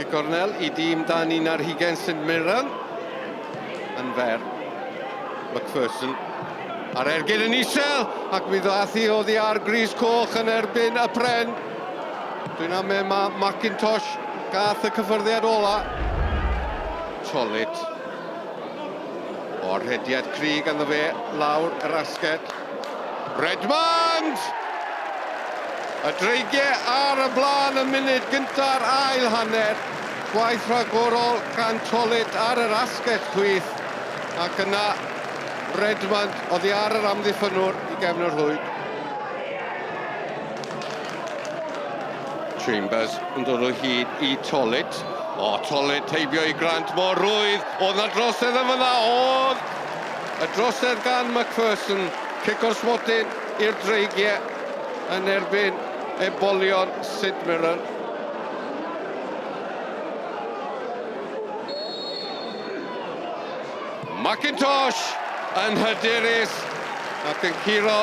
Cic gornel i dîm dan 21 St Mirren. Yn fer. McPherson. A'r ergyd yn isel ac mi ddath hi oddi ar gris coch yn erbyn y pren. Dwi'n ame mae McIntosh gath y cyffyrddiad ola. Tolit. O'r rhediad cry ganddo fe lawr yr asgell. Redmond! Y dreigiau ar y blaen ym munud gynta'r ail hanner. Gwaith rhagorol gan Tolit ar yr asgell chwith ac yna Redmond oddi ar yr amddiffynnwr i gefn y rhwyd. Chambers yn dod o hyd i Tolit. O, Tolit heibio i Grant mor rwydd. Oedd na drosedd yn fyna, oedd! Y drosedd gan McPherson. Cic o'r smotyn i'r dreigiau yn erbyn ebolion St Mirren. McIntosh yn hyderus ac yn curo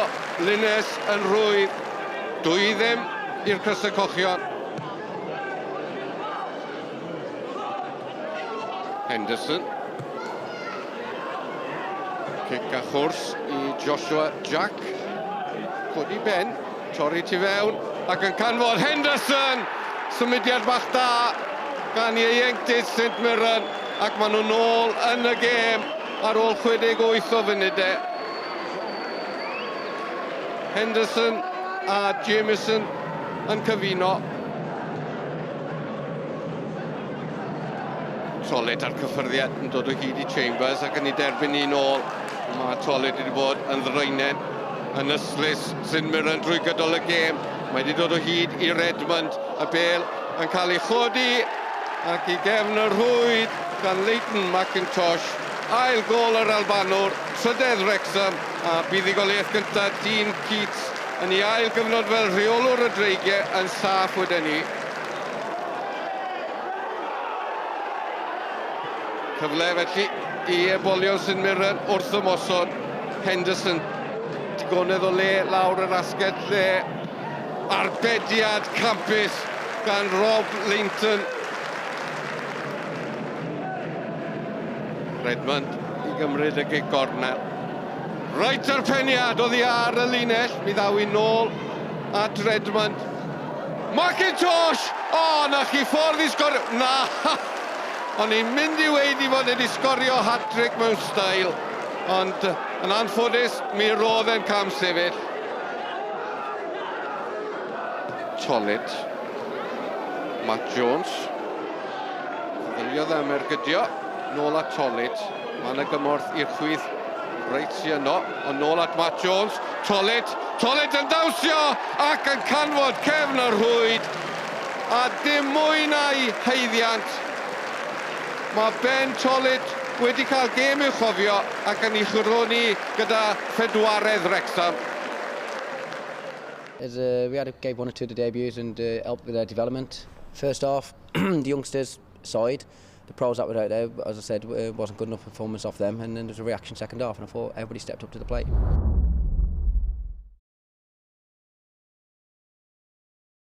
Linnes yn rhwydd. 2-0 i'r Crysau Cochion. Henderson. Cic a chwrs i Joshua Jack. Codi ben, torri tu fewn, ac yn canfod Henderson! Symudiad bach da gan ieuenctid St Mirren, ac maen nhw nôl yn y gêm ar ôl 68 o funudau. Henderson a Jamieson yn cyfuno. Tollett a'r cyffyrddiad yn dod o hyd i Chambers ac yn ei derbyn un ôl. Mae Tollett wedi bod yn ddraenen yn ystlys St Mirren drwy gydol y gêm. Mae wedi dod o hyd i Redmond. Y bêl yn cael ei chodi ac i gefn y rhwyd gan Leighton McIntosh. Ail gôl yr Albanwr, trydedd Wrexham a buddugoliaeth gyntaf Dean Keats yn ei ail gyfnod fel rheolwr y Dreigiau yn saff wedyn ni. Cyfle felly i ebolion St Mirren wrth ymosod. Henderson digonedd o le lawr yr asgell lle. Arbediad campus gan Rob Lainton. Redmond i gymryd y gic gornel. Reit ar peniad oddi ar y linell, mi ddaw i nôl at Redmond. McIntosh! O, na chi ffordd i sgorio... Na! O'n i'n mynd i weud i fod wedi sgorio hat-trick mewn stael, ond yn anffodus, mi roedd e'n cam sefyll. Tolit. Matt Jones. Ddyliodd am ergydio. Nôl at Tolit. Mae yna gymorth i'r chwith reit sy yno. Ond nôl at Matt Jones. Tolit. Tolit yn dawnsio ac yn canfod cefn y rhwyd. A dim mwy na'i haeddiant. Mae Ben Tolit wedi cael gêm i'w chofio ac yn ei churoni gyda phedwaredd Wrecsam. As, we had gave one or two of the debuts and helped with their development. First half, the youngsters side, the pros that were out there, as I said, wasn't good enough performance off them, and then there was a reaction second half, and I thought everybody stepped up to the plate.